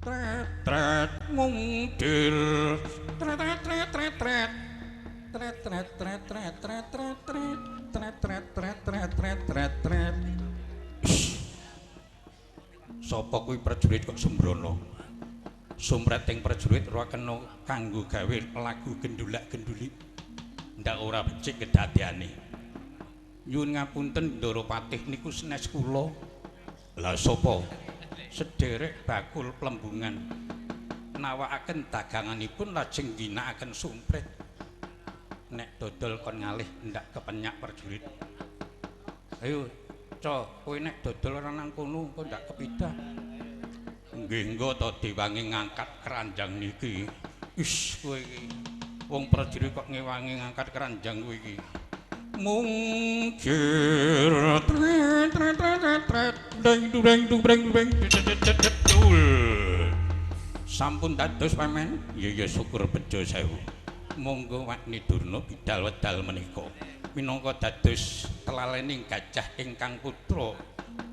Tret tret mungdil tret tret tret tret tret tret tret tret tret tret tret tret tret tret tret tret tret. Sapa kuwi prajurit kok sembrono? Sumreting prajurit ora kena kanggo gawe lagu gendulak-gendulik. Ndak ora becik kedadeane. Nyuwun ngapunten Ndara Patih niku senes kula. Lah sapa? Sederek bakul plembungan. Nawakaken daganganipun lajeng ginakaken sumprit. Nek dodol kon ngalih ndak kepenyak prajurit. Ayo Ca, kowe nek dodol ora nang kono kok ndak kepidah. Nggih engko to diwangi ngangkat keranjang niki. Is kowe iki wong prajurit kok ngewangi ngangkat keranjang kowe iki. Mungkir tret tret tret tret deng deng deng deng deng dul. Sampun dados pamen. Ya ya syukur bejo sewu. Monggo Wak Nidurna bidal wedal menika. Minangka dados telalening gajah ingkang putra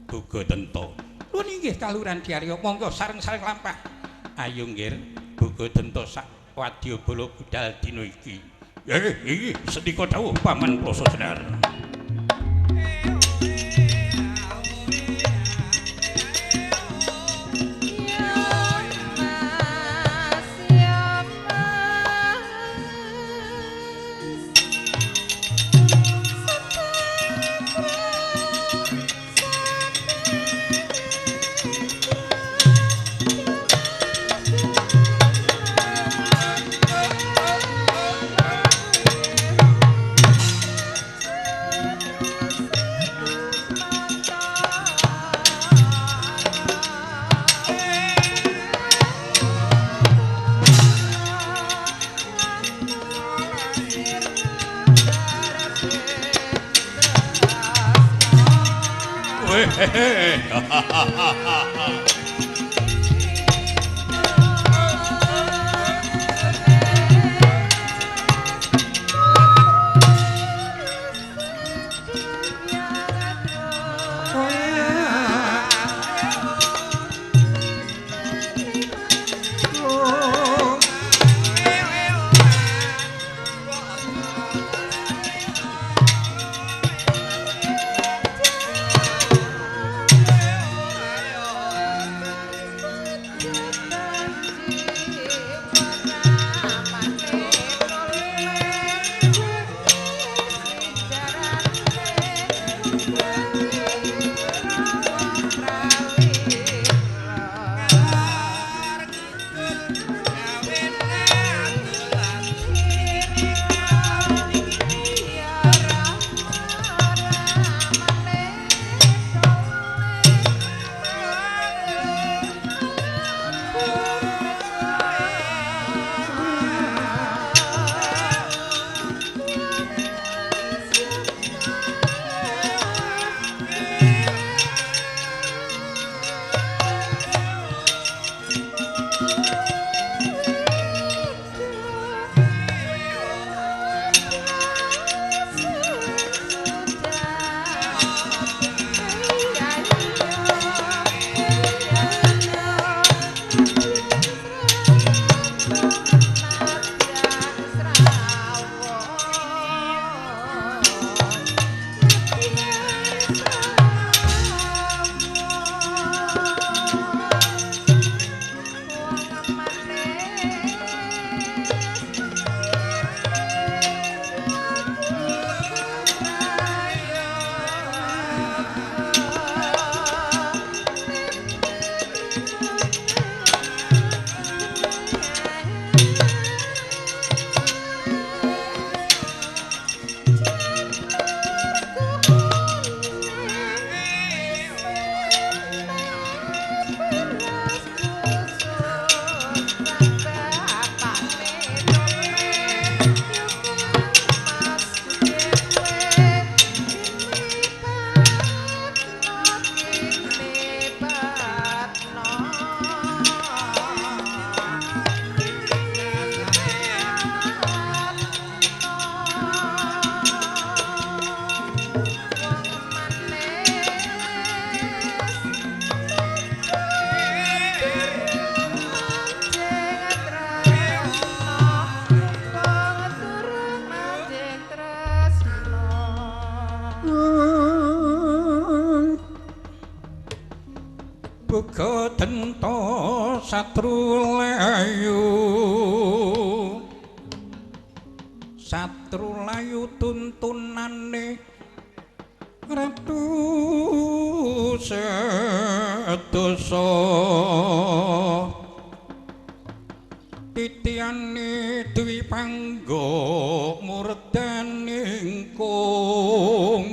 Bogadenta. Nuwun inggih kaluhuran Dyarya, monggo sareng-sareng lampah. Ayo nggir Bogadenta sak wadyabala budal dina iki. Nggih, sendika dawuh Paman Plasa Jenar. Denta Satrulayu Satrulayu tuntunane Ratu Sedasa titiane Dwi Pangga murdaning kung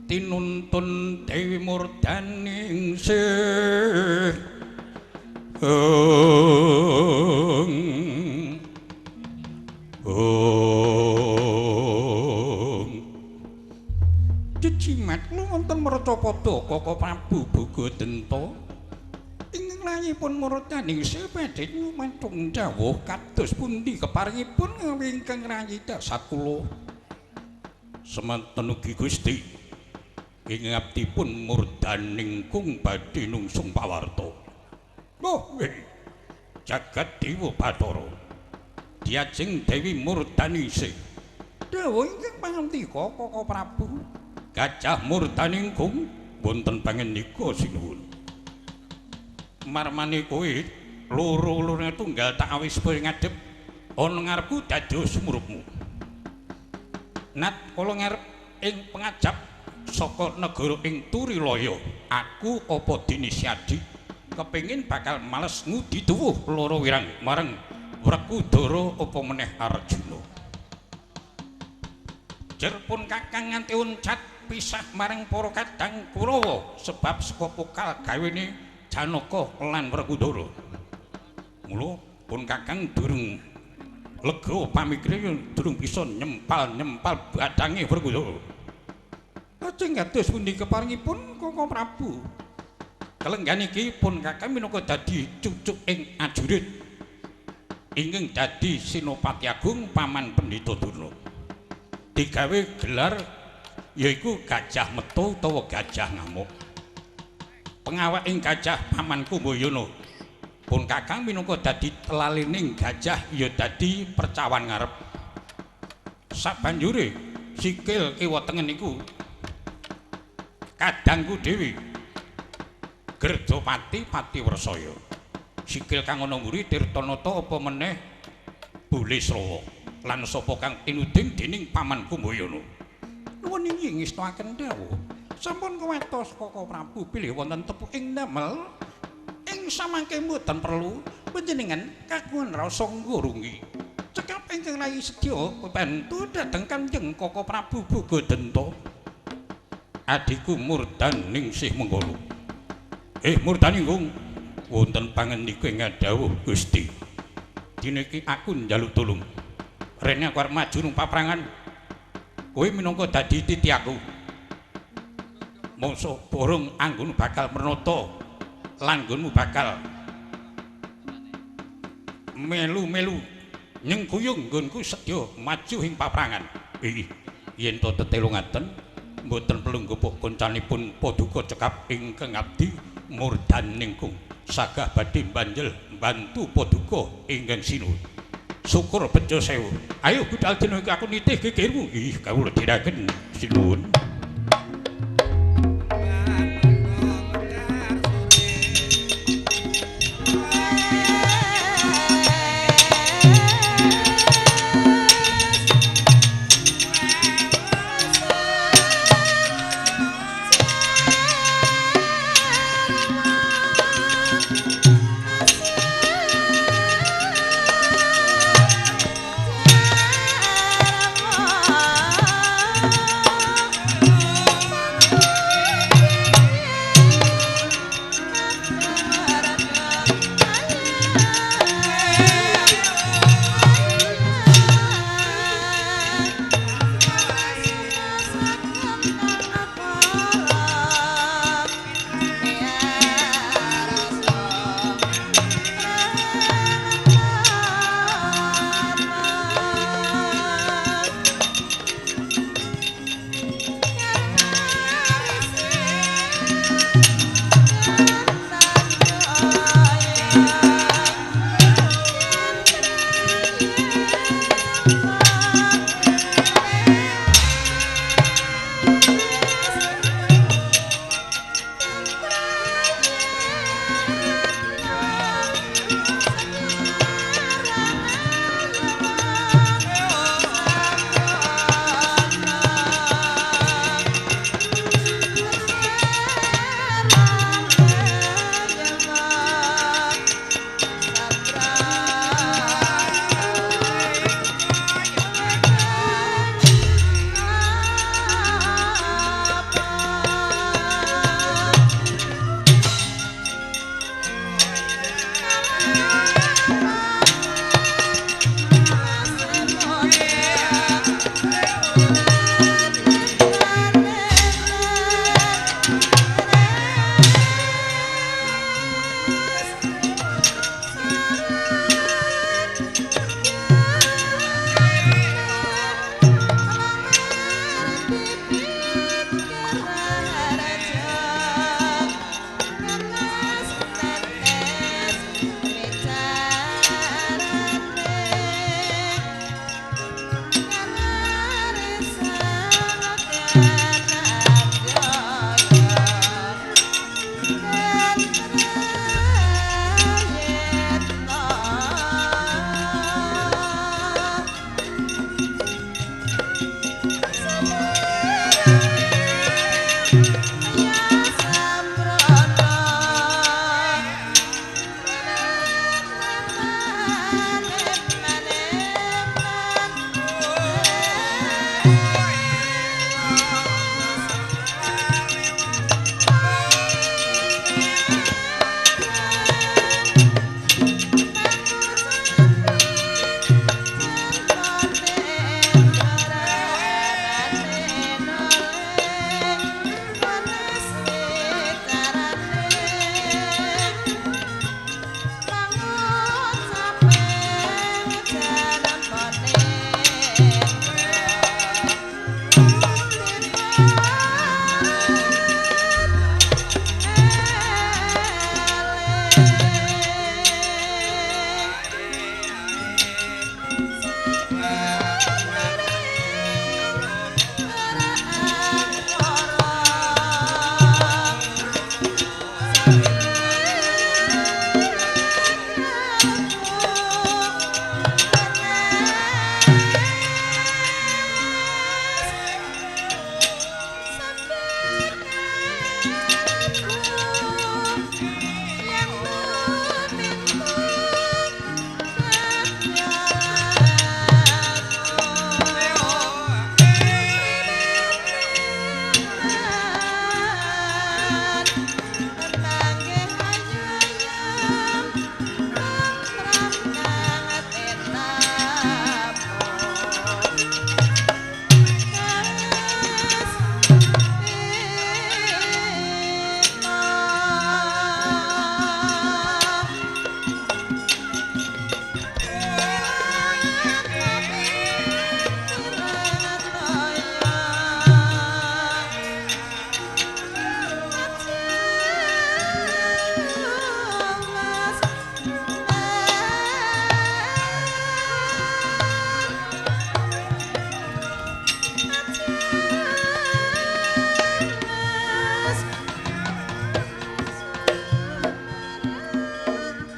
tinuntun Dewi Murdaning sih Jejimat wonten mercapada Kaka Prabu Bogadenta ingkang layipun murdaning sih badhe nyumatung dawuh kados pundi keparingipun ingkang rayi dasat kula. Semanten ugi Gusti ing ngabdipun murdaning kung badhe nungsung pawarta. Oh, jagat dewa Bathara. Diajeng Dewi Murdaningsih. Dawuh ingkang pangantika Kaka Prabu. Gajah murdaning kung wonten pangendika sinuwun. Marmane kowe loro-lorone tunggal tak awis ngadhep ana ngarepku dados sumurupmu. Nat kala ngarep ing pengajap saka negara ing Turilaya, aku apa dene Syadi kepengin bakal males ngudi tuwuh loro wirang marang Wrekudara apa meneh Arjuna. Jer pun kakang nganti uncat pisah marang para kadang Kurawa sebab saka pokal gawene Janaka lan Wrekudara. Mula pun kakang durung lega pamikire durung bisa nyempal-nyempal badange Wrekudara. Lajeng kados pundi keparingipun Kaka Prabu? Kelenggan iki pun kakang minangka dadi cucuk ing ajurit ingkang dadi Senopati Agung Paman Pendhita Durna. Digawe gelar yaiku Gajah Metu utawa Gajah Ngamuk. Pengawak ing Gajah Paman Kumbayana pun kakang minangka dadi telalining gajah ya dadi percawan ngarep. Sabanjure sikil kiwa tengen iku kadangku dhewe Gerdapati Patiwersaya. Sikil kang ana mburi Tirtanata apa meneh Bulisrawa lan sapa kang tinuding dening Paman Kumbayana. Nuwun inggih ngestakaken dawuh. Sampun kuwatos Kaka Prabu bilih wonten tepuking damel ing samangke mboten perlu panjenengan kagungan rasa nggurungi. Cekap ingkang rayi sedya bantu dhateng Kanjeng Kaka Prabu Bogadenta. Adhiku Murdaningsih Menggala. Murdaninggung, wonten pangendika ing dawuh Gusti. Dina iki aku njaluk tulung. Rene aku arep maju nang paprangan. Kowe minangka dadi titi aku. Mongso borong anggonmu bakal mernata lan nggonmu bakal melu-melu nyengkuyung nggonku sedya maju ing paprangan. Yen to tetelo ngaten mboten perlu nggopok koncanipun paduka cekap ingkang abdi murdaningkung sagah badhe mbanjel mbantu paduka ingkang sinuwun. Syukur bejo sewu. Ayo budal dina iki aku nitih gegermu. Ih, kawula diraken sinuwun. Oh.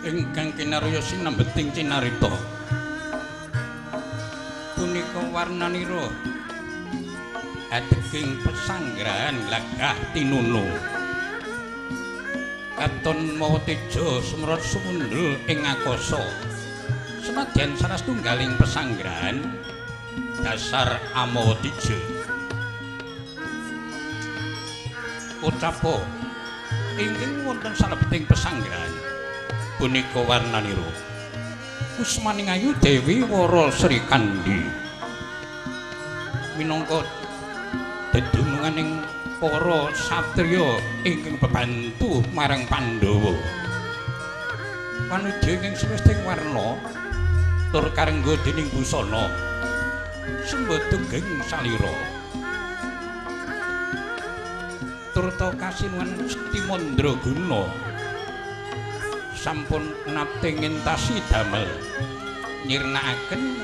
Ingkang kinarya sinembeting cinarita punika warnanira adeging pesanggrahan glagah tinunu katon mawa teja sumrot sumundhul ing akasa senadyan salah setunggaling pesanggrahan dasar amawa teja ucapo ingkang wonten salebeting pesanggrahan punika warnanira Kusmaning Ayu Dewi Wara Sri Kandi minangka dedununganing para satriya ingkang bebantu marang Pandhawa manudya ingkang semesting warna tur karengga dening busana sembada geng salira turta kasinuwan Sekti Mandraguna sampun nate ngentasi damel nyirnakaken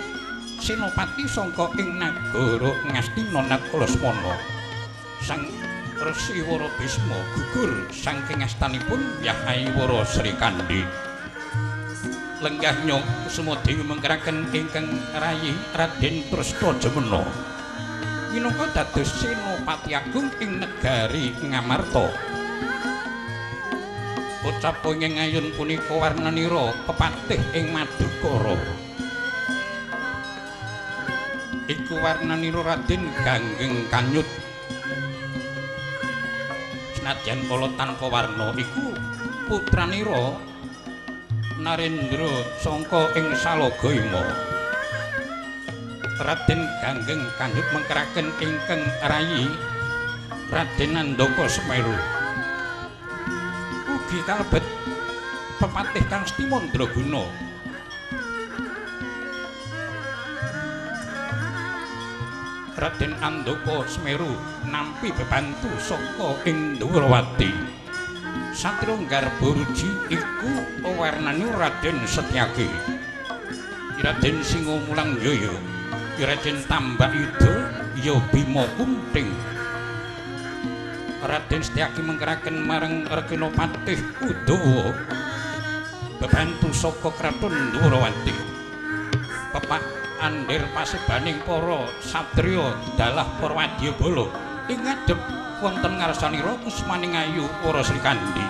senopati sangka ing nagara Ngastina Natalasmana Sang Resi Wara Bisma gugur saking astanipun Yahai Wara Sri Kandi lenggah nyong Kusuma Dewi mengkeraken ingkang rayi Raden Trustajamena minangka dados senopati agung ing negari Ngamarta. Ucap ing ayun punika warnanira pepatih ing Madukara iku warnanira Raden Ganggeng Kanyut senadyan kala tanpa warna iku putranira Narendra sangka ing Salaga Ima. Raden Ganggeng Kanyut mengkeraken ingkang rayi Raden Nandaka Semeru ugi kalebet pepatih kang Sekti Mandraguna. Raden Andaka Semeru nampi bebantu saka ing Ndhurawati. Satria Garbaruji iku warnane Raden Setyaki. Raden Singa Mulang Jaya, Raden Tambak Yuda, ya Bima Kunting. Raden Setyaki mengkeraken marang Rekena Patih Udawa bebantu saka kraton Ndhurawati. Pepak andir pasebaning para satriya dalah para wadyabala ing ngadhep wonten ngarsanira Kusmaning Ayu Wara Sri Kandi.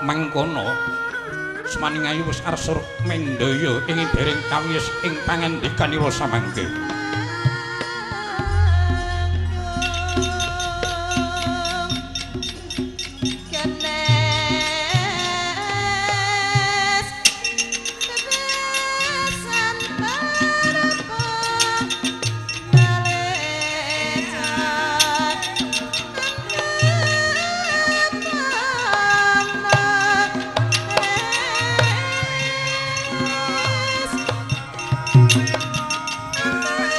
Mangkono Kusmaning Ayu wis arsur mendaya ing dereng kawiyos ing pangandikanira samangke. Thank you.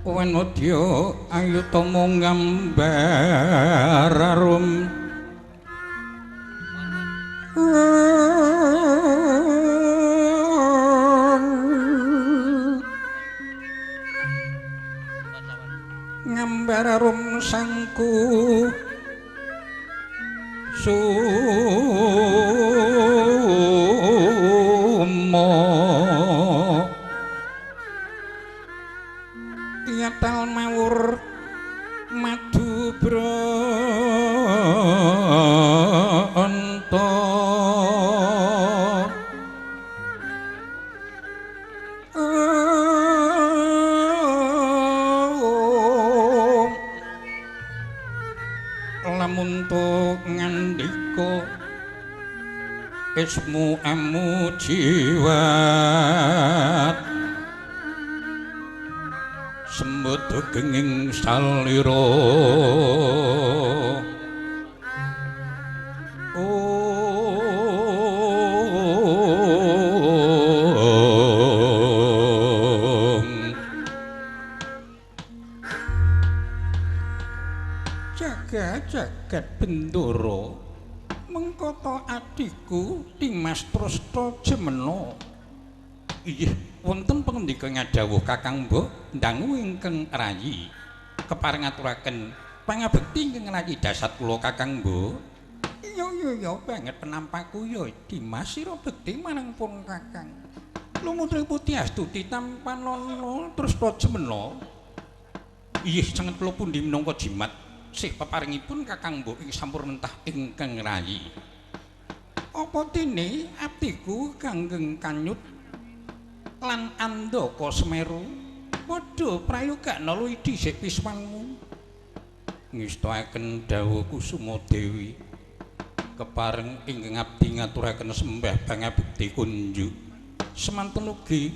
Wanodya ayutama ngambar arum ngambar arum sangku sumo yatal mawur madu bronto lamun to ngandika ismu amu jiwat sembodo genging salira. Om jaga jagat bendoro mengkoto adhiku Dimas Trasta Jemena. Inggih wonten pangendika ngadhawuh Kakang Mbok ndangu ingkang rayi kepareng ngaturaken pangabekti ingkang rayi dasat kula Kakang Mbok. Iya iya iya banget penampaku ya Dimas sira bekti marang pun Kakang. Lumutri putih astuti tampanana Trasta Jemena. Inggih sanget kula pundi minangka jimat sih peparengipun Kakang Mbok ing sampur mentah ingkang rayi. Apa dene abdiku kanggeng kanyut lan andaka Semeru padha prayogakna luwih dhisik piswanmu. Ngestakaken dawuh Kusuma Dewi kepareng ingkang abdi ngaturaken sembah pangabekti kunjuk. Semanten ugi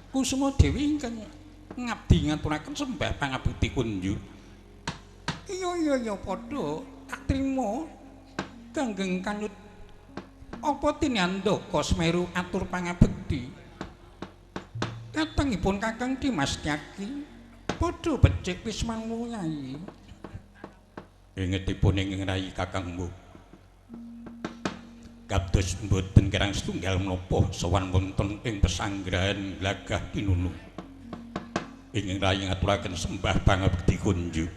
Kusuma Dewi ingkang ngabdi ngaturaken sembah pangabekti kunjuk. Iya iya iya padha tak trima kanggeng kanyut. Apa dene andaka Semeru atur pangabekti katengipun Kakang Dimas Tyaki padha becik wismanmu Yai. Ingetipun ingkang rayi Kakang Mbok kados mboten kirang setunggal menapa sowan wonten ing pesanggrahan Glagah Tinunu. Ingkang rayi ngaturaken sembah pangabekti kunjuk.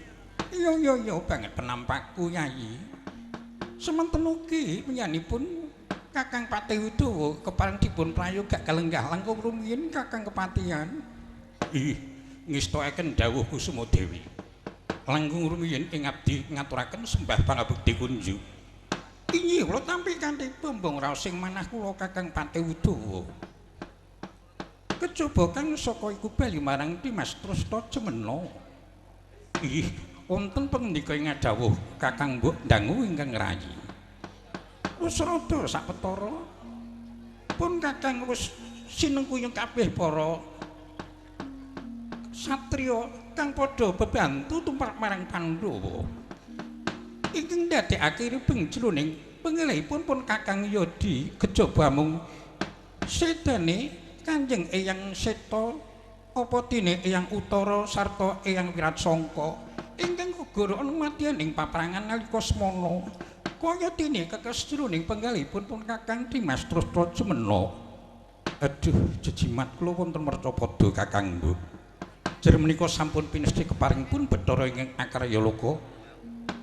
Iya iya iya banget penampaku Yai. Semanten ugi penyanipun Kakang Patih Widowo kepareng dipun prayoga kalenggah langkung rumiyin Kakang Kepatihan. Ih, ngestakaken dawuh Kusuma Dewi. Langkung rumiyin ing abdi ngaturaken sembah pangabekti kunjuk. Inggih kula tampi kanthi bombong raos sing manah kula Kakang Patih Widowo. Kejaba kang saka iku bali marang Dimas Trasta Jemena. Ih, wonten pangendika ing ngadhawuh Kakang Mbok ndangu ingkang rayi. Wis rada sapetara pun Kakang wis sinengkuyung kabeh para satriya kang padha bebantu tumrap marang Pandhawa. Ingkang ndadekake ribeng jroning pengelihipun pun Kakang Yodi kejaba mung sedane Kanjeng Eyang Seta apa dene Eyang Utara sarta Eyang Wiratsangka ingkang gugur ana matian ing paprangan nalika semana. Kaya dene kekes jroning penggalipun pun Kakang Dimas Trasta Jemena. Aduh, jejimat kula wonten mercapada Kakang Mbok. Jer menika sampun pinesti keparingipun Bathara ingkang Akarya Loka.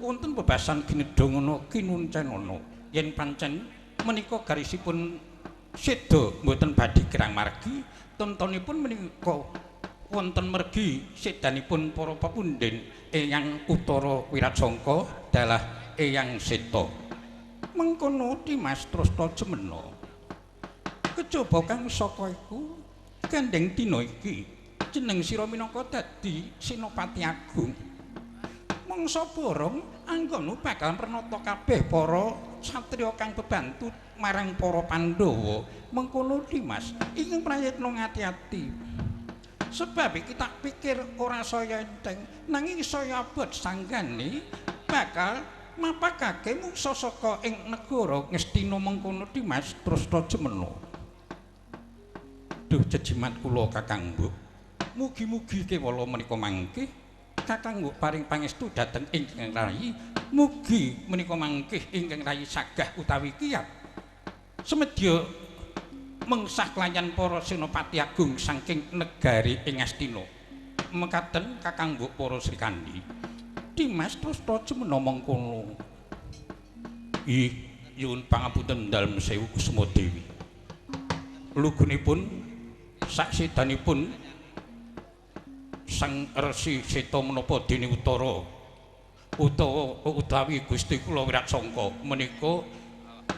Wonten bebasan ginedhangana kinuncenana yen pancen menika garisipun seda mboten badhe kirang margi, tontonipun menika wonten mergi sedanipun para pepunden Eyang Utara Wiratsangka dalah Eyang Seta. Mengkono Dimas Trasta Jemena. Kejaba kang saka iku gandeng dina iki jeneng sira minangka dadi Senopati Agung. Mangsa borong anggonmu bakal prenata kabeh para satriya kang bebantu marang para Pandhawa. Mengkono Dimas ingkang prayitna ngati-ati. Sebab iki tak pikir ora saya enteng nanging saya abot sanggane bakal mapakake mungsa saka ing negara Ngastina. Mengkono Dimas Trasta Jemena. Duh jejimat kula Kakang Mbok. Mugi-mugi kewala menika mangke Kakang mbok paring pangestu dhateng ingkang rayi. Mugi menika mangke ingkang rayi sagah utawi kiyat semedya mengsah kelayan para senopati agung saking negari ing Astina. Mekaten Kakang mbok para Srikandhi. Dimas Trasta Jemena mengkono. Ih, nyuwun pangapunten dalem sewu Kusuma Dewi. Lugunipun saksidanipun Sang Resi Seta menapa dene Utara utawa utawi Gusti kula Wiratsangka menika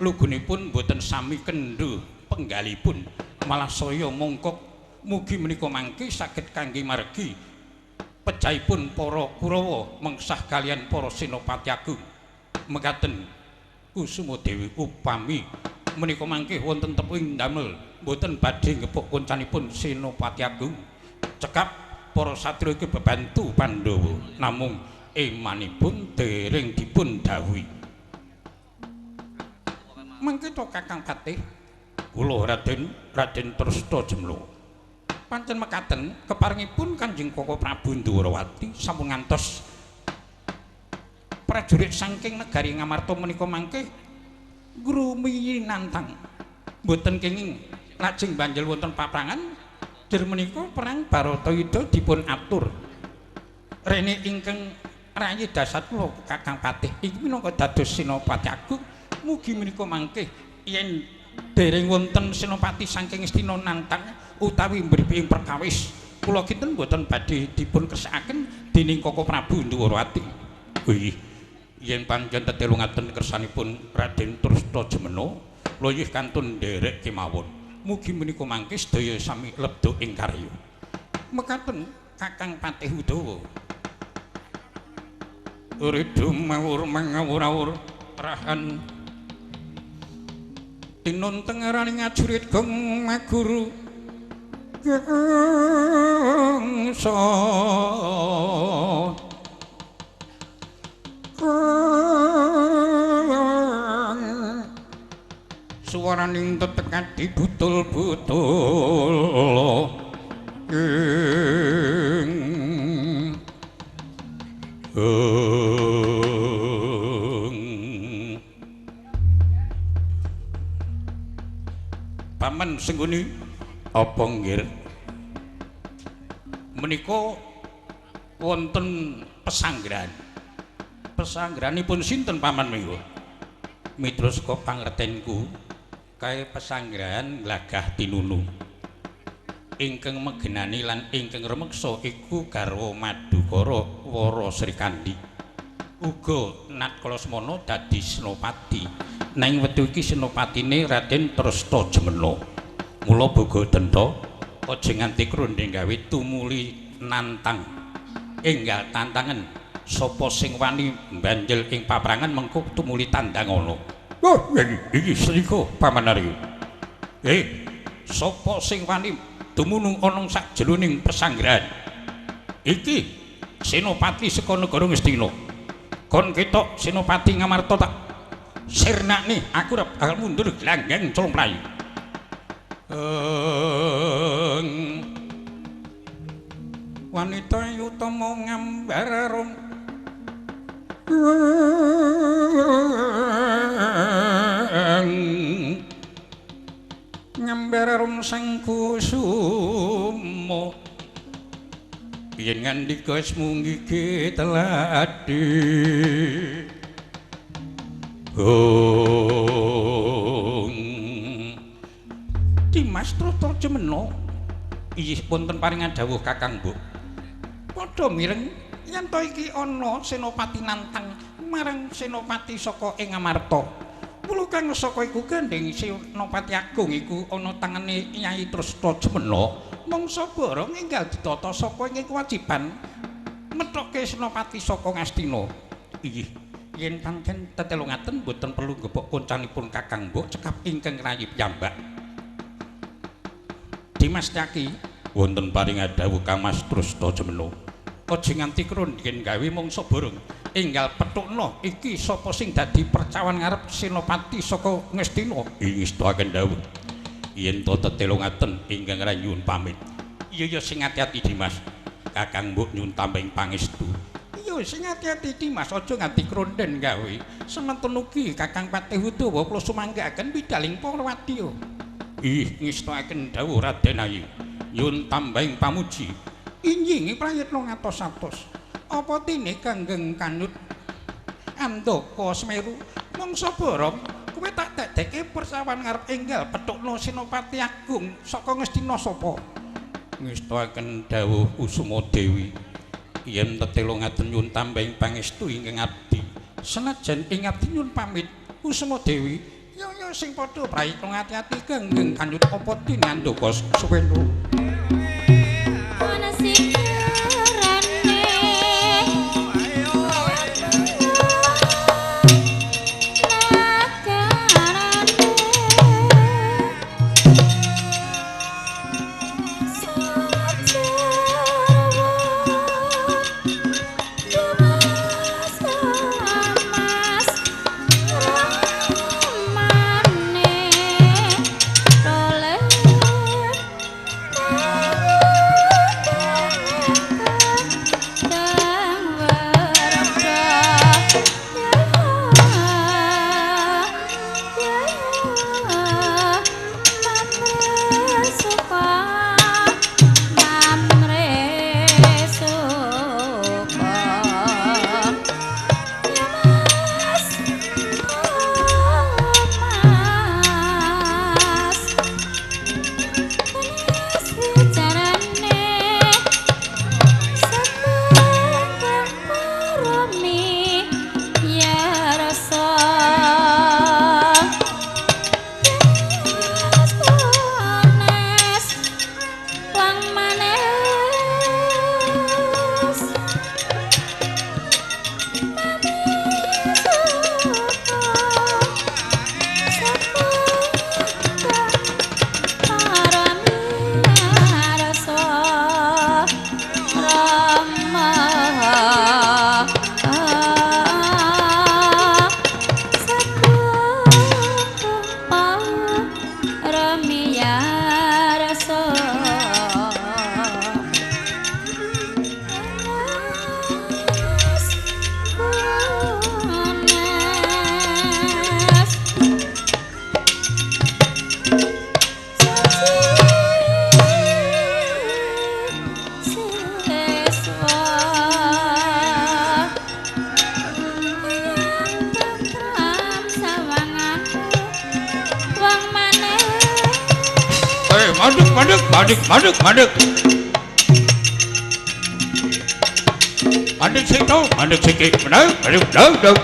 lugunipun boten sami kendho penggalipun, malah saya mongkok. Mugi menika mangke saged kangge margi pejahipun para Kurawa mengsah kalian para senopati agung. Mekaten Kusuma Dewi upami menika mangke wonten tepung damel boten badhe ngepuk koncanipun senopati agung. Cekap para satriya iki bebantu Pandhawa, namung emanipun dereng dipun dawuhi. Mangke to Kakang Patih, kula Raden Trasta Jemla. Pancen mekaten keparengipun Kanjeng Koko Prabu Ndhuwarawati sampun ngantos prajurit saking negari Ngamarta menika mangke ngrumiyi nantang. Mboten kenging lajeng banjel wonten paprangan. Jer menika perang Baratayuda dipun atur. Rene ingkang rayi dasar kula Kakang Patih iki minangka dados senopati agung. Mugi menika mangke yen dereng wonten senopati saking Astina nantang utawi mripi perkawis kula kinten boten badhe dipun kersakaken dening Koko Prabu Ndhuwarawati. Wih, yen pancen tetelungaten kersanipun Raden Trasta Jemena luyih kantun nderek kemawon. Mugi menika mangke sedaya sami lebda ing karya. Mekaten Kakang Patih Udawa. Ridho mawur mangawur-awur rahan tinun tengeraning ajurit gong maguru gangsa. Suwaraning tetekadi butul-butul ing Paman Sengguni apa nggir menika wonten pesanggrahan. Pesanggrahanipun sinten paman minggu? Miturut saka pangertenku kae pesanggrahan Glagah Tinunu. Ingkang megenani lan ingkang rumeksa iku garwa Madukara Wara Srikandhi. Uga Natkala semana dadi senopati. Nanging wektu iki senopatine Raden Trasta Jemena. Mula boga denta aja nganti krundeng gawe tumuli nantang. Enggal tantangen sapa sing wani mbanjel ing paprangan mengko tumuli tandang ana. Oh, iki srika Paman Arya. Sapa sing wani dumunung ana sajroning pesanggrahan? Iki senopati saka negara Ngastina. Kon ketok senopati Ngamarta tak sirnakne, aku ora bakal mundur glanggang culung mlayu. Wanita utama ngambar arum ngambar arum sang kusuma yen ngandika munggi teladi. Dimas Trasta Jemena inggih wonten paringan dawuh Kakang Mbok. Padha mireng yen to iki ana senopati nantang marang senopati saka ing Ngamarta. Mula kang saka iku gandeng senopati agung iku ana tangane Nyai Trasta Jemena. Mangsa barang enggal ditata saka ing kewajiban methoke senopati saka Ngastina. Inggih yen pancen tetelungaten boten perlu ngebok koncanipun Kakang Mbok cekap ingkang rayi piyambak. Dimas Caki wonten paringan dawuh Kang Mas Trasta Jemena. Aja nganti krundhen gawe mangsa bareng. Enggal pethukna iki sapa sing dadi percawan ngarep senopati saka Ngastina. Ingestaken dawuh. Yen to tetelungaten ingkang ranyuwun pamit. Iya ya sing ati-ati Dimas. Kakang mbok nyuwun tambahing pangestu. Iya sing ati-ati Dimas, aja nganti kronden gawe. Semanten ugi Kakang Patih Udawa kula sumanggaaken bidaling para wadya. Ih ngestakaken dawuh Raden Ayu. Nyuwun tambahing pamuji. Injing prayitna ngatos-atos. Apa dene Kanggeng Kanut Andaka Semeru mangsa borong kowe tak dadeke persawan ngarep enggal petukna Senopati Agung saka Ngastina sapa? Ngestakaken dawuh Kusuma Dewi. Yen tetela ngaten nyuwun tambahing pangestu ingkang abdi. Senajan ing abdi nyuwun pamit Kusuma Dewi. Ya ya sing padha prayitna ati-ati Kanggeng Kanut apa dene Andaka Semeru. Ana sing Mandek, mandek, mandek. Mandek sing tau, mandek sing iki. Mandek, mandek, mandek.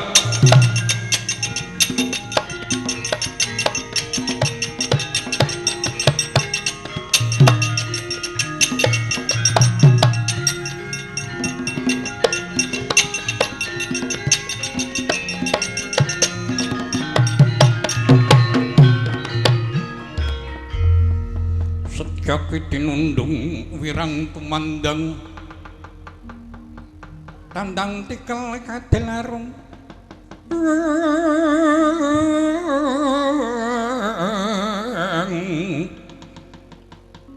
Tinundung wirang tumandang tandang tikel kadelarung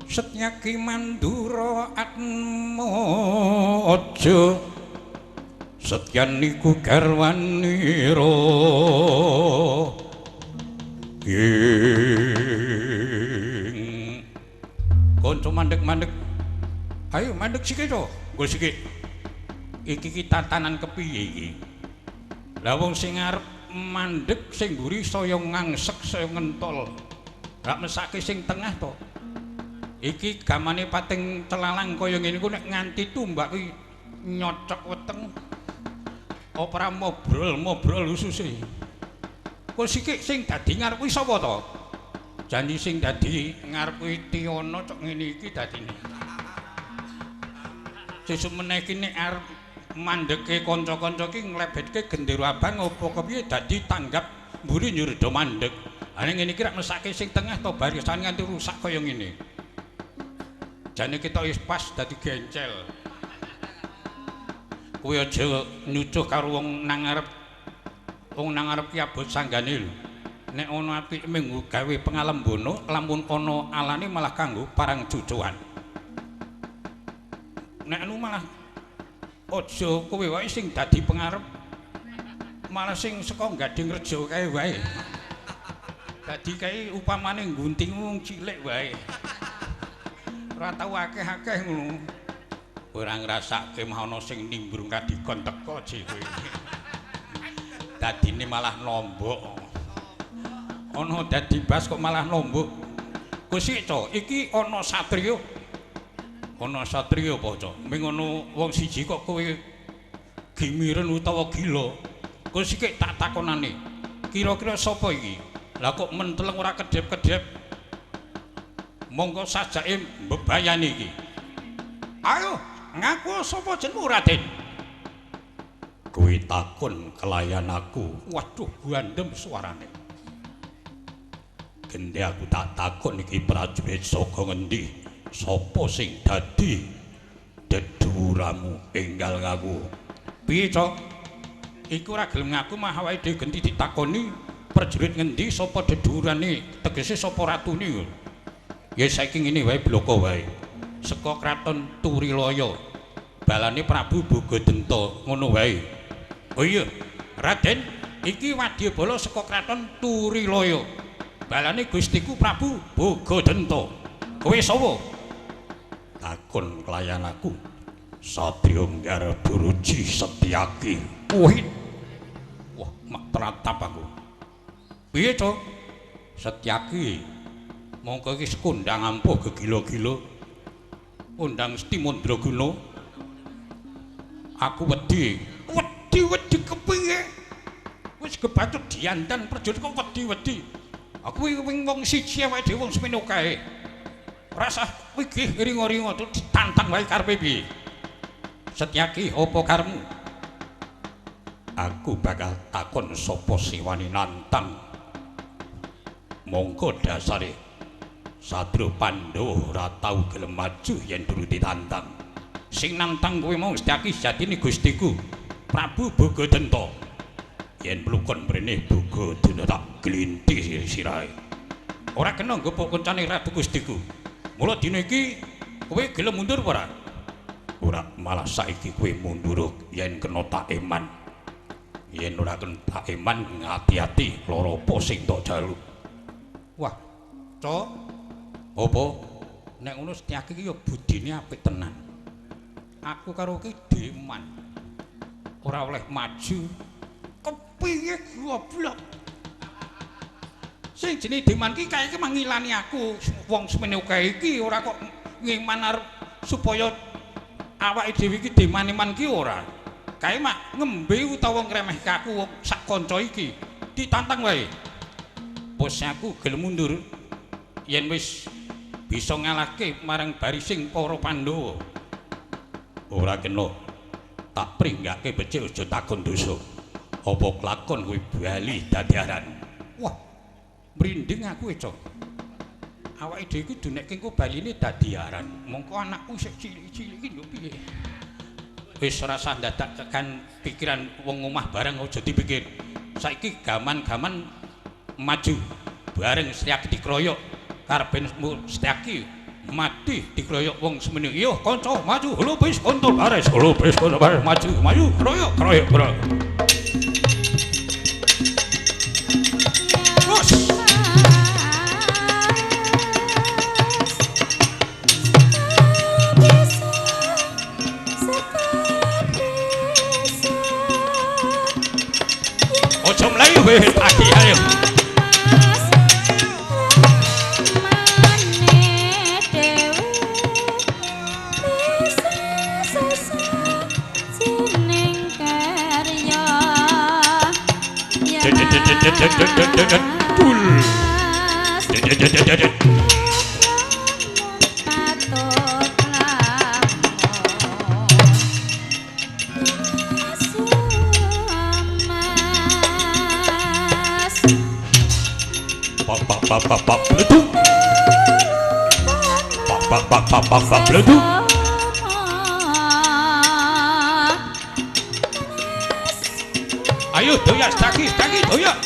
Setyaki Mandura Atmaja Setyan niku garwanira Kanca mandek-mandek. Ayo mandek sik to. Nggo sik. Iki ki tatanan kepiye iki? Lah wong sing arep mandek sing mburi saya ngangsek saya ngentol. Lah mesake sing tengah to. Iki gamane pating celalang kaya ngene iku nek nganti tumbak kuwi nyocok weteng. Ora mobrol-mobrol ususe. Kok sik sing dadi ngarep kuwi sapa to? Janji sing dadi ngarep kuwi Tiana cok ngene iki dadine. Sesuk meneh iki nek arep mandeke kanca-kanca iki nglebetke gendera abang apa kepiye dadi tanggap mburi njur do mandek. Ha ning ngene iki rak mesake sing tengah to barisan nganti rusak kaya ngene. Jane ketok wis pas dadi gencel. Kowe aja nyucuh karo wong nang ngarep. Wong nang ngarep ki abot sanggane lho. Nek ana apike mung gawe pengalembono, lamun ana alane malah kanggo parang cucuan. Nek anu malah aja kowe wae sing dadi pengarep. Malah sing saka Gading Rejo kae wae. Dadi kae upamane nggunting wong cilik wae. Ora tau akeh-akeh ngono. Ora ngrasake mah ana sing nimbrung kadikon teko dhewe. Dadine malah nombok. Ana dadi bas kok malah nombok. Kusik to, iki ana satriya. Ana satriya apa, Cok? Ming ana wong siji kok kowe gimiren utawa gila. Kusik tak takonane. Kira-kira sapa iki? Lah kok menteleng ora kedhep-kedhep. Monggo sajake mbebayani iki. Ayo, ngaku sapa jenengmu, Raden? Kowe takon kelayan aku. Waduh, gandem suarane. Gendhe aku tak takon iki prajurit saka ngendi? Sapa sing dadi deduramu enggal ngaku? Piye, Cok? Iku ora gelem ngaku mah awake dhewe genti ditakoni prajurit ngendi sapa dedurane, tegese sapa ratune. Ya saiki ngene wae bloko wae. Saka kraton Turilaya. Balane Prabu Bogodenta ngono wae. Oh iya, Raden, iki wadyabala saka kraton Turilaya. Balane Gustiku Prabu Bogodenta. Kowe sapa? Takon kelayan aku. Satria Garburuji Setyaki. Wah, mak teratap aku. Piye, Cok? Setyaki. Mongko iki sekundang ampuh gegila-gila. Undang Sti Mandraguna. Aku wedi. Wedi-wedi kepiye? Wis kebacut diandan prajurit kok wedi-wedi. Aku wing wong siji awake dhewe wong semene kae. Rasah wigih ringo-ringo ditantang wae karepe piye? Setyaki apa karepmu? Aku bakal takon sapa sing wani nantang. Mongko dasare Satria Pandhawa ora tau gelem maju yen durung ditantang. Sing nantang kowe mau Setyaki sejatine Gustiku Prabu Bogodenta. Yen plukon mrene Bogodenta tak glinti sirahe. Ora kena nggepuk koncane Ratu Gustiku. Mula dina iki kowe gelem mundur apa ora? Ora, malah saiki kowe mundur yen kena tak eman. Yen ora kena tak eman ngati-ati lara apa sing tok jaluk. Wah, Cok. Apa? Nek ngono Setyaki iki ya budine apik tenan. Aku karo ki deman. Ora oleh maju. Kepiye goblok? Sing jenenge deman ki kae iki mangilani aku wong semene akeh iki ora kok ngeman arep supaya awake dhewe iki deman-eman ki ora. Kae mak ngembe utawa ngremehke aku wong sak kanca iki. Ditantang wae. Bos aku gelem mundur yen wis bisa ngalahke marang barising para Pandhawa. Ora kena. Tak pringgake becik aja takon dosa. Apa klakon kowe bali dadi aran? Wah, mrinding aku e, Cok. Awake dhewe iki dunekke engko baline dadi aran. Mongko anakku isih cilik-cilik iki yo piye? Wis ora usah ndadakan pikiran wong omah bareng aja dipikir. Saiki gaman-gaman maju bareng Setyaki dikroyok. Karepe Setyaki mati dikroyok wong semene. Yo kanca maju, lupis kontol baris, lupis kontol baris maju, maju kroyok, kroyok, kroyok. Terus. Ojo mlayu wis pagi ayo. Ayo doyak staki staki doyak.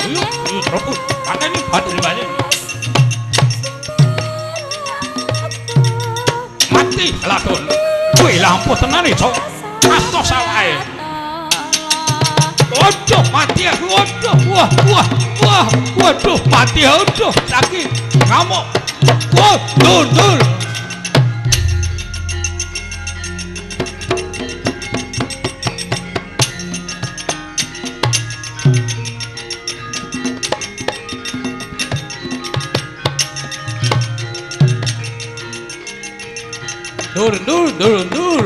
Ayo terus pateni pateni pateni. Mati lakon. Kuwi lampu tenan iki, Cok. Atos awake. Waduh, mati aku. Waduh, wah, wah, wah. Waduh, mati waduh. Saiki ngamuk. Wah, dur, dur. Dur, dur, dur, dur.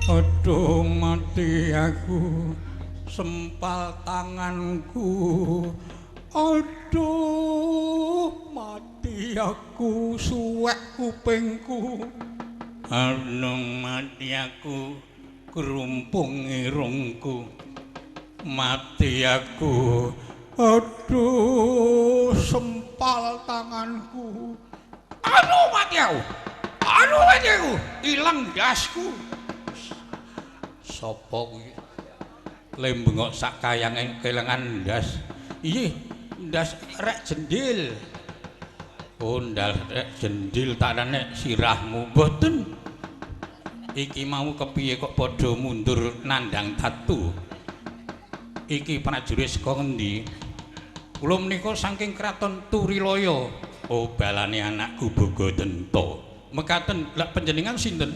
Aduh, mati aku, sempal tanganku. Aduh, mati aku, suwek kupingku. Aduh, mati aku, krumpung irungku. Mati aku. Aduh, sempal tanganku. Aduh, mati aku. Aduh, mati aku. Ilang ndasku. Sapa kuwi? Le bengok sak kayange kelangan ndas. Iya, ndas rek jendil. Oh, ndas rek jendil tak nek sirahmu mboten. Iki mau kepiye kok padha mundur nandang tatu? Iki prajurit saka ngendi? Kula menika saking kraton Turilaya. Oh, balane anakku Bogodenta. Mekaten, lek panjenengan sinten?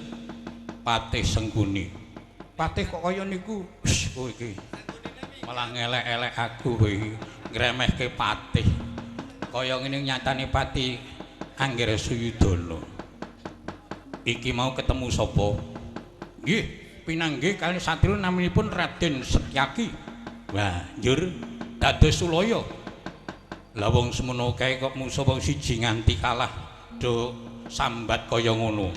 Patih Sengkuni. Patih kok kaya niku? Wis kowe iki. Malah ngelek-elek aku kowe iki. Ngremehke patih. Kaya ngene nyatane pati Anggara Suyudana. Iki mau ketemu sapa? Nggih, pinanggih kalih satria naminipun Raden Setyaki. Wah, njur dados sulaya. Lah wong semono kae kok musuh wong siji nganti kalah do sambat kaya ngono.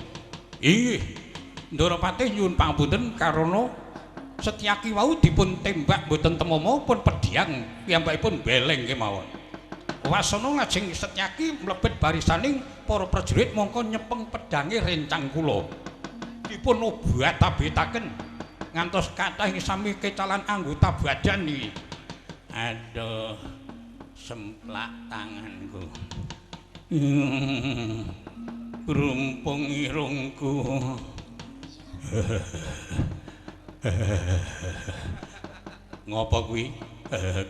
Inggih. Ndara Patih nyuwun pangapunten karana Setyaki wau dipun tembak mboten temama pun pedhang piyambakipun beleng kemawon. Wasana lajeng Setyaki mlebet barisaning para prajurit mongko nyepeng pedhange rencang kula. Dipun obat-abetaken ngantos kathah ing sami kecalan anggota badan iki. Aduh, semplak tanganku. Grumpung irungku. Ngopo kuwi?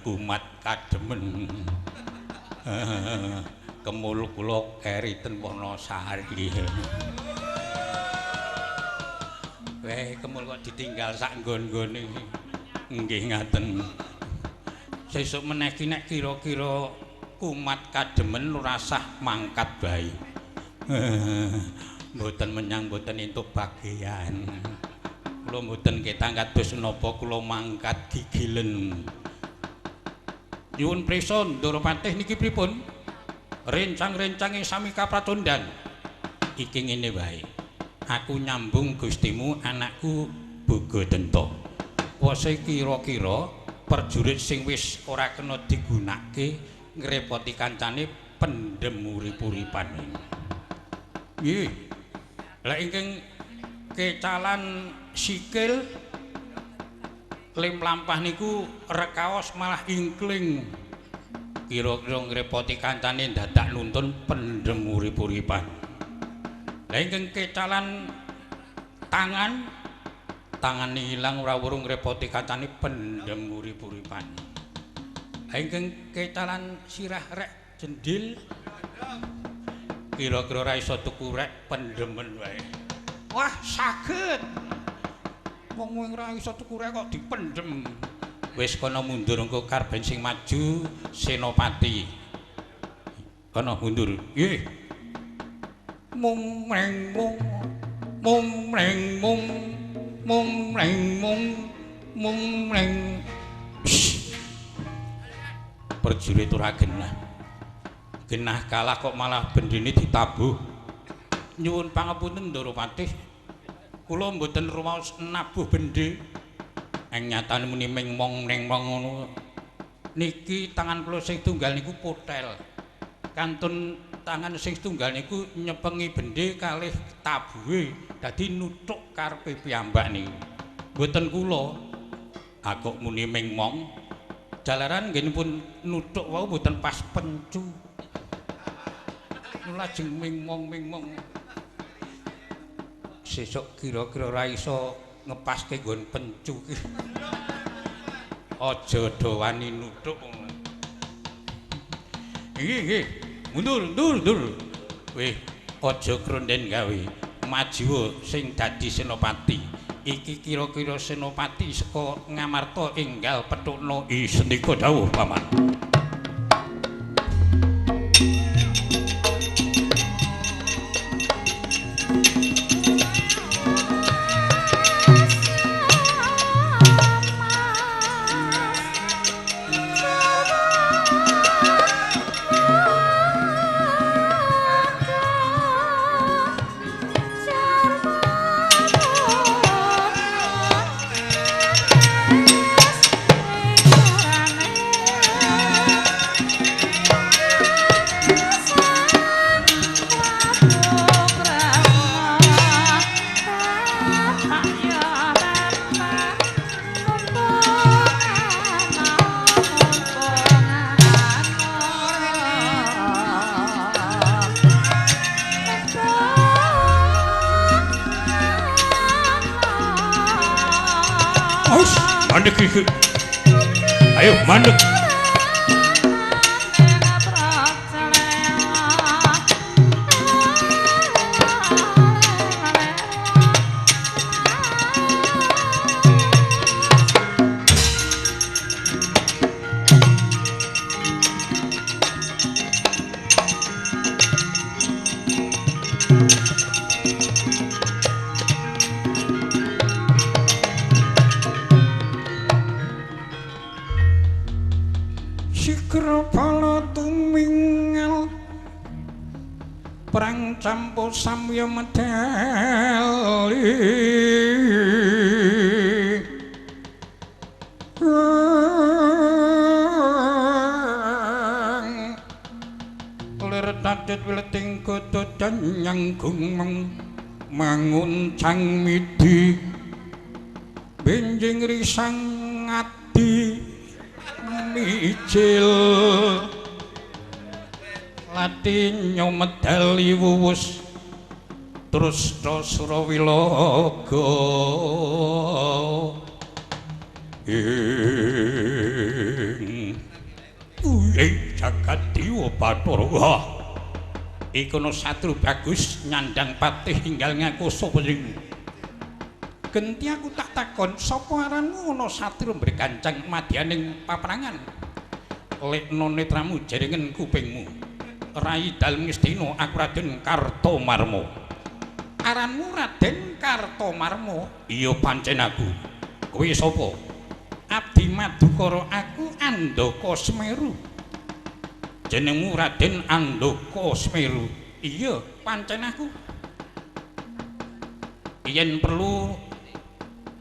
Kumat kademen. Kemul kula keri ten Wonosari. Weh, kemul kok ditinggal sak nggon-nggone. Nggih ngaten. Sesuk meneh ki nek kira-kira kumat kademen ora sah mangkat bae. Mboten menyang mboten entuk bagian. Kula mboten ketang kados napa kula mangkat gigilen. Nyuwun prisa Ndara Patih niki pripun? Rencang-rencange sami kapratondan. Iki ngene wae. Aku nyambung Gustimu anakku Bogodenta. Wase kira-kira prajurit sing wis ora kena digunakake ngrepoti kancane pendem urip-uripan. Nggih. Lah ingkang kecalan sikil lim lampah niku rekaos malah ingkling. Kira-kira ngrepoti kancane dadak nuntun pendem urip-uripan. Lah ingkang kecalan tangan, tangane ilang ora wurung ngrepoti kancane pendem urip-uripan. Lah ingkang kecalan sirah rek jendil kira-kira ora iso tuku rek pendemen wae. Wah, saged. Wong ora iso tuku rek kok dipendem. Wis kono mundur engko karben sing maju Senopati. Kono mundur. Nggih. Mung mreng mung mung mreng mung mung mreng mung mung mreng. Prajurit ora genah. Genah kalah kok malah bendine ditabuh. Nyuwun pangapunten Ndara Patih. Kula mboten rumaos nabuh bendhe. Ing nyatane muni ming mong ning mong ngono. Niki tangan kula sing tunggal niku potel. Kantun Tangan sing setunggal niku nyepengi bendhe kalih tabuhe, dadi nuthuk karepe piyambak niku. Mboten kula. Aku muni mengmong. Jalaran nggenipun nuthuk wau mboten pas pencu. Lajeng mengmong-mengmong. Sesuk kira-kira ora iso ngepaske nggon pencu ki. Aja do wani nuthuk. Nggih, nggih. Mundur, mundur, mundur. Weh, aja kronden gawe. Majuwa sing dadi senopati. Iki kira-kira senopati saka Ngamarta enggal pethukna isendika dawuh paman. Ayo mandek. Campo samya medali lir tatit wileting kutu danyang gumeng manguncang midi benjing risang ngati mijil lati nyomedali wuwus terus ta Surawilaga ing jagat dewa Bathara. Iku ana satru bagus nyandang patih enggal ngaku sapa sing genti aku tak takon sapa aranmu ana satru mbrekancang madyaning paprangan lekno netramu jaringan kupingmu Rai dalem Ngastina aku Raden Kartomarma. Aranmu Raden Kartomarma? Iya pancen aku. Kowe sapa? Abdi Madukara aku Andaka Semeru. Jenengmu Raden Andaka Semeru? Iya pancen aku. Yen perlu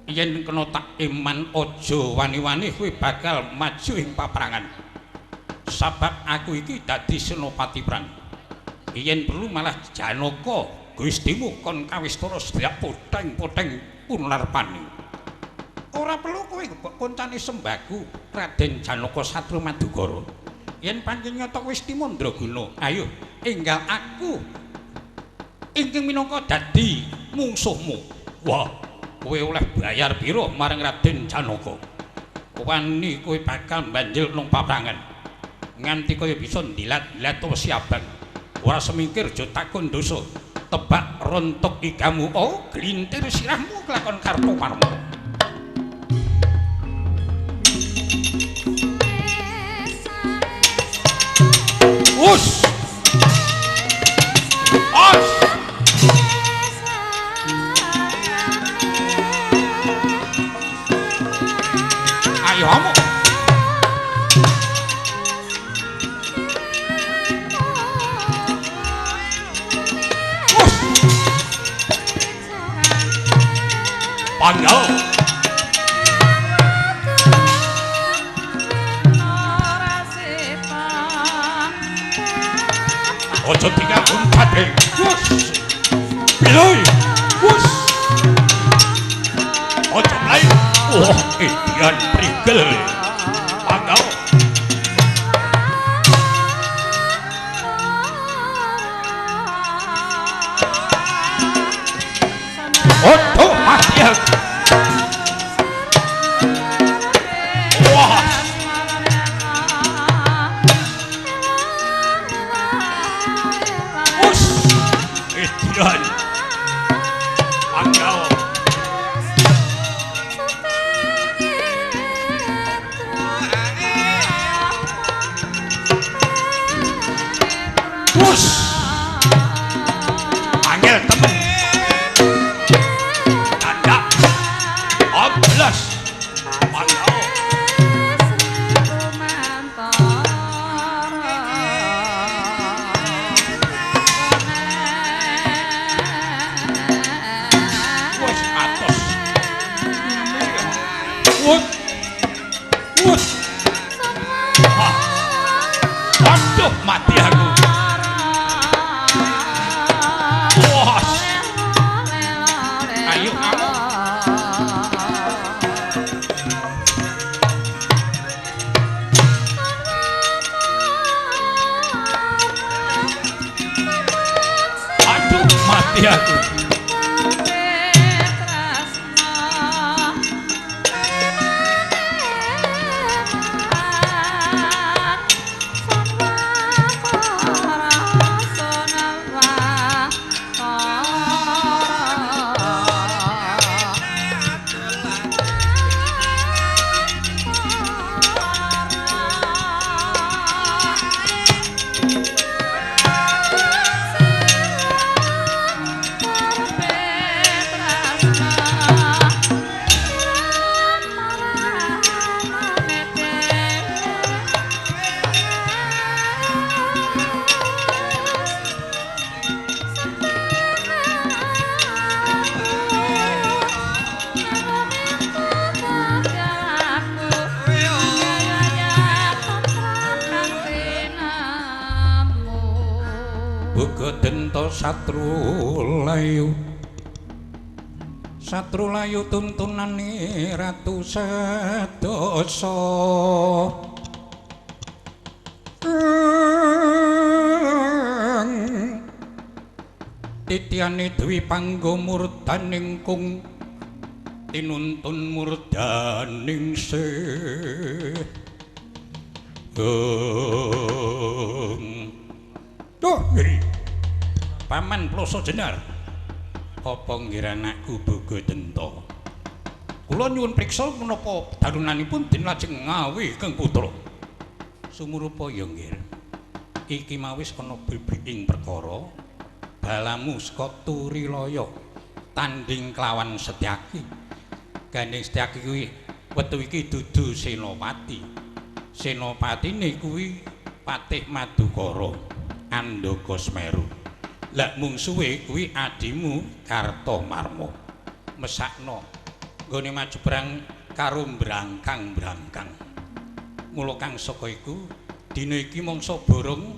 yen kena tak iman aja wani-wani kowe bakal maju ing paprangan. Sabab aku iki dadi senopati perang. Yen perlu malah Janaka Gustimu kon kawistara sedaya poteng-poteng punlarpani. Ora perlu kowe koncane sembaku Raden Janaka Satru Madukara. Yen pancen nyata wis timandraguna, ayo enggal aku ingkang minangka dadi mungsuhmu. Wah, kowe oleh bayar pira marang Raden Janaka? Wani kowe bakal mbanjil nang paprangan. Nganti kaya bisa ndilat-ndilat wesi abang. Ora semingkir aja takon dosa. Tebak rontok igamu, oh glintir sirahmu kelakon Kartomarma. Us. Os. Ayo amuk. Panggil. Aja tinggal uncate. Wus. Pilih. Wus. Aja mlayu. Wah, edian prigel. Panggal. Oto mati aku. Wah. Wus. Edian. Panggal. Wus. Angel temen. Tanda. Oblas. Panggal. Wus atos. Wus. Wus. Ah. Aduh, mati aku. Wah. Ayo kamu. Aduh, mati aku. Bogodenta Satrulayu. Satrulayu tuntunane Ratu Sedasa. Titiane Dwi Pangga murdaning kung tinuntun murdaning sih. Duh, Paman Ploso Jenar. Apa nggih anakku Bogodenta? Kula nyuwun priksa menapa darunanipun den lajeng ngawe Kang Putra. Sumurupa ya nggih. Iki mawis ana bibiking perkara balamu saka Turilaya tanding kelawan Setyaki. Gandeng Setyaki kuwi wektu iki dudu senopati. Senopatine kuwi Patih Madukara Andaka Semeru. Lah mungsuhe kuwi adimu Kartomarma. Mesakno nggone maju perang karo brangkang-brangkang. Mula kang saka iku dina iki mangsa borong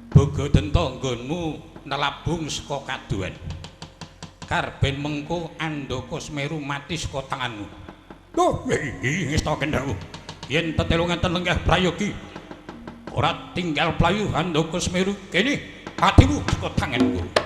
Bogodenta nggonmu nelabung saka kaduwen. Karben mengko Andaka Semeru mati saka tanganmu. Duh, iki ngesta kendhawu. Yen tetelo ngenten lenggah prayogi ora tinggal playu Andaka Semeru kene atimu saka tanganku. Bener.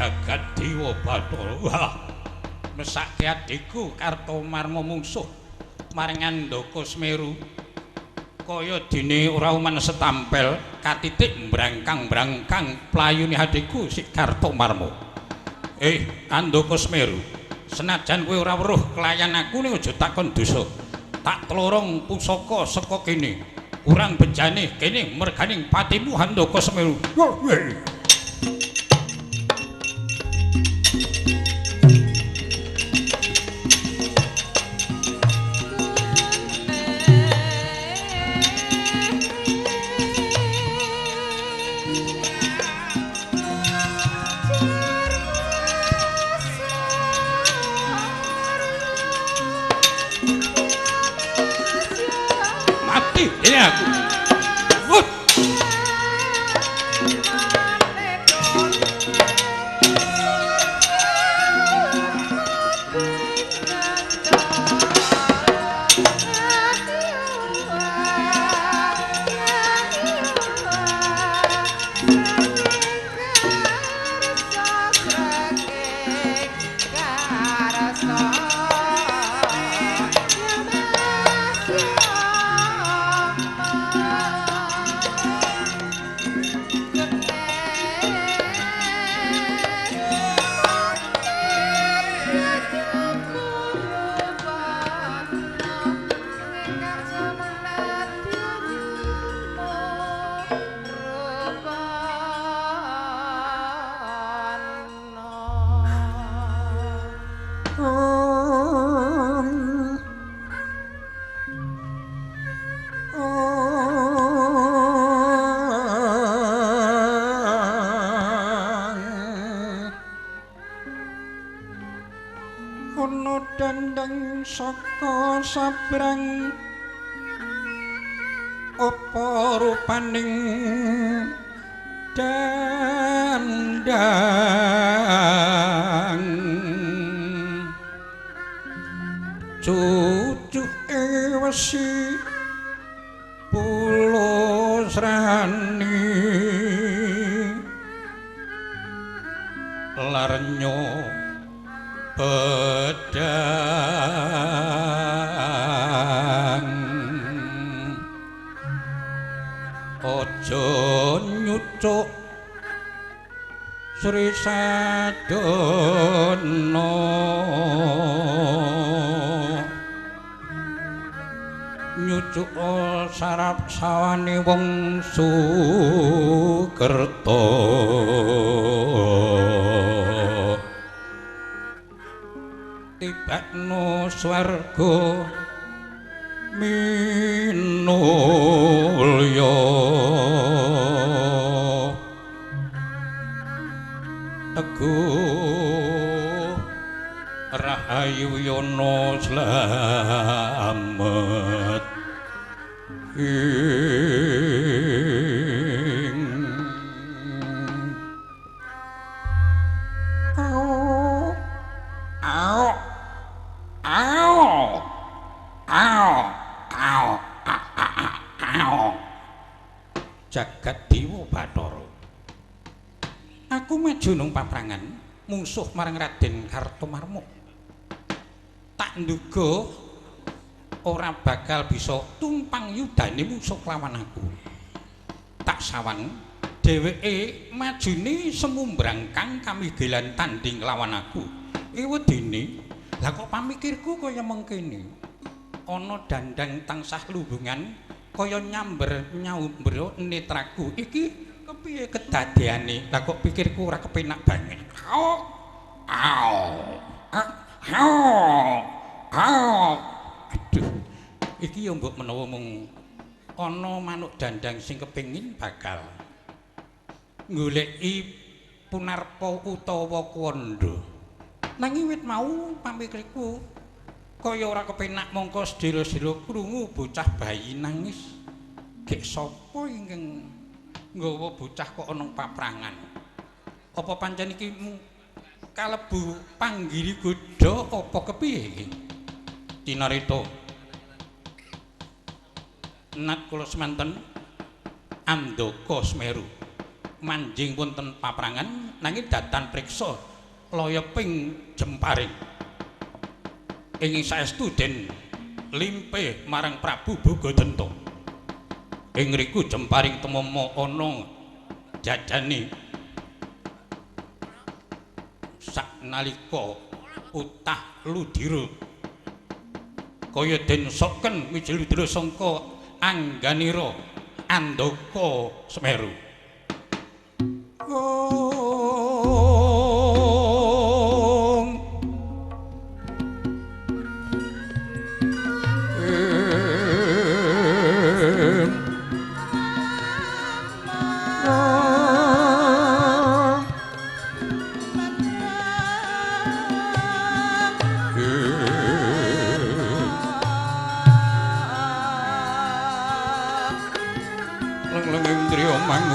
Jagat Dewa Bathara. Wah, mesake adhiku Kartomarma mungsuh marang Andaka Semeru. Kaya dene ora uman setampel katitik brangkang-brangkang playune adhiku si Kartomarma. Andaka Semeru, senajan kowe ora weruh kelayan aku ning aja takon dosa. Tak tlorong pusaka saka kene. Kurang bejane kene merganing patimu Andaka Semeru. Ini aku. Wut. Saka sabrang apa rupaning dandang cucuke wesi pulus rani larnyo pedang aja nyucuk Sri Sadana nyucuk sarap sawane wong Sukerta. Tibakno swarga minulya teguh rahayu yono slamet ing au au au au au au. Jagat Dewa Bathara, aku maju nang paprangan mungsuh marang Raden Kartomarma. Tak nduga ora bakal bisa tumpang yudane mungsuh lawan aku. Tak sawang dheweke majune semumbrangkang kamigelan tanding lawan aku. Ewedene lah kok pamikirku kaya mengkene. Ana dandang tansah lubungan kaya nyamber nyaumbro netraku. Iki kepiye kedadeane? Lah kok pikirku ora kepenak banget. Au au au au. Aduh, iki ya mbok menawa mung ana manuk dandang sing kepengin bakal goleki punarpa utawa kuwanda. Nanging wit mau pamikirku kaya ora kepenak mongko sedhela-sedhela krungu bocah bayi nangis. Gek sapa ingkang nggawa bocah kok ana paprangan? Apa pancen iki kalebu panggiri godha apa kepiye iki? Tinarita. Nat kula semanten Andaka Semeru. Manjing wonten paprangan nanging datan priksa loyeping jemparing. Ing saestu den limpe marang Prabu Bhagadanta. Ing riku jemparing tumama ana jajane saknalika utah ludira kaya den soken mijil ludira sangka angganira Andaka Semeru.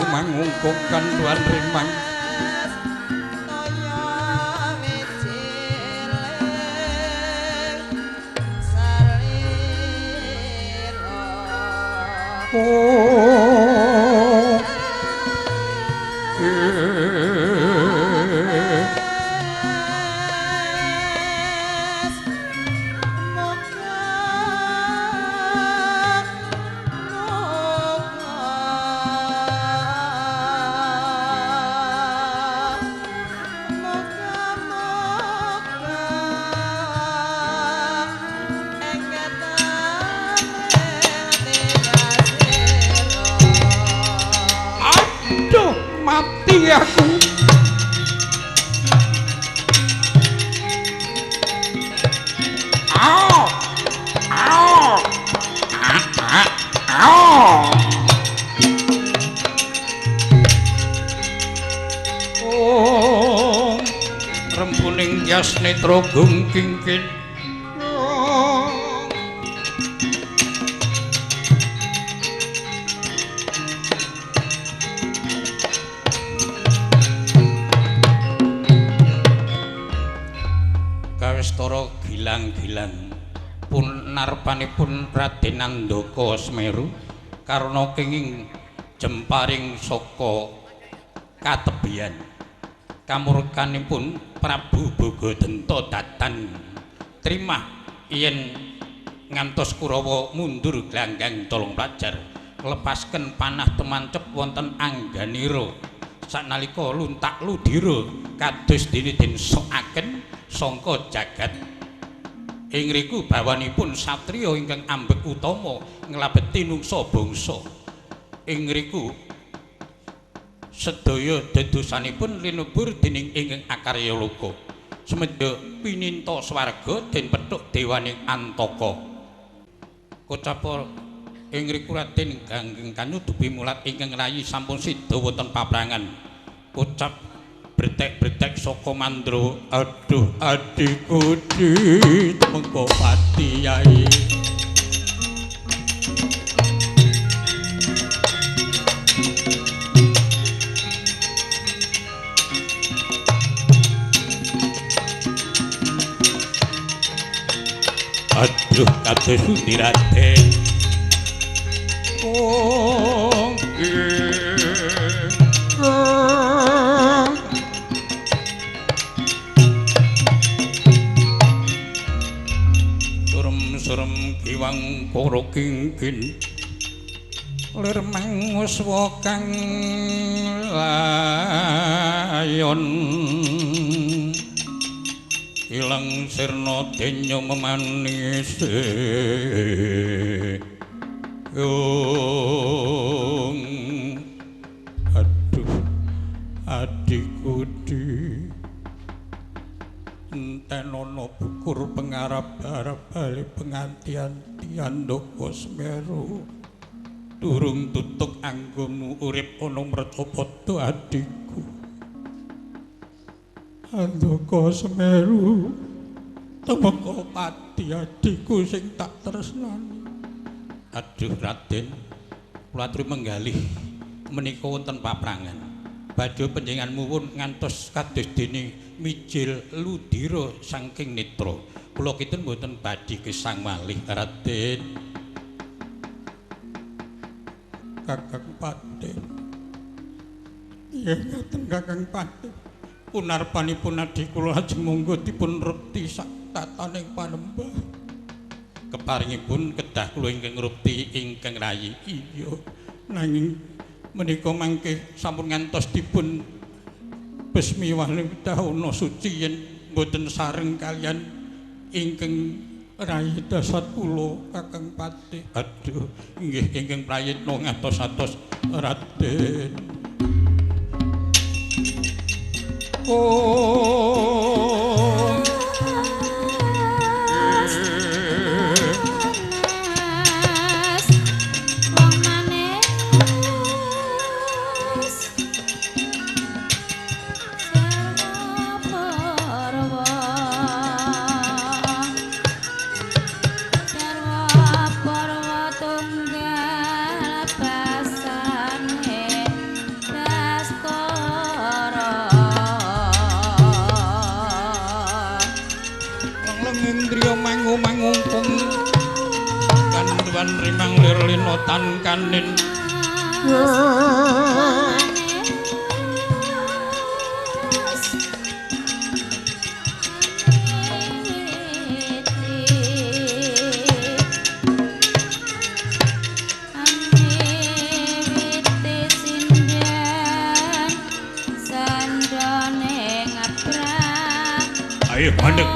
Mangungkungkan tuan rimang Netra gungkingkin kawistara gilang-gilang pun narpanipun Raden Andaka Semeru karna kenging jemparing saka katebian kamurkanipun Prabu Bhagadanta datan trimah yen ngantos Kurawa mundur glanggang colong pelajar lepasken panah temancep wonten angganira saknalika luntak ludira kados dene den sokaken sangka jagat. Ing riku bawanipun satriya ingkang ambek utama nglabeti nungsa bangsa. Ing riku sedaya dedosanipun linebur dening ingkang akarya loka. Semedha pininta swarga den pethuk dewaning Antaka. Kocapa ing riku Raden Ganggeng kanyudupi mulat ingkang rayi sampun sida wonten paprangan. Kocap bretek-bretek saka mandra, aduh adhiku tumengko pati yai. Aduh kados pundi Raden? Oh, surem-surem kiwang koro kingkin lir manguswa kang layon ilang sirna denya memanise yung. Aduh adhiku di entenono bukur pengarap-arap bali penganti-antian Andaka Semeru durung tutuk anggonmu urip ana mrecapada adhiku Andaka Semeru tumeka pati adhiku sing tak tresnani. Aduh Raden, kula aturi menggalih menika wonten paprangan. Badhe panjenengan muwun ngantos kados dene mijil ludira saking netra. Kula kinten mboten badhe gesang malih Raden. Kakang Patih, Nggih ngaten Kakang Patih. Punarpanipun adhi kula lajeng monggo dipun rupti sak tataning panembah. Keparingipun kedah kula ingkang ngrupti ingkang rayi. Iya, nanging menika mangke sampun ngantos dipun besmi wali dahana suci yen mboten sareng kalian ingkang rayi dasat kula Kakang Patih. Aduh, nggih ingkang prayitna ngatos-atos Raden. Oh. Tan kanin ayo mandek.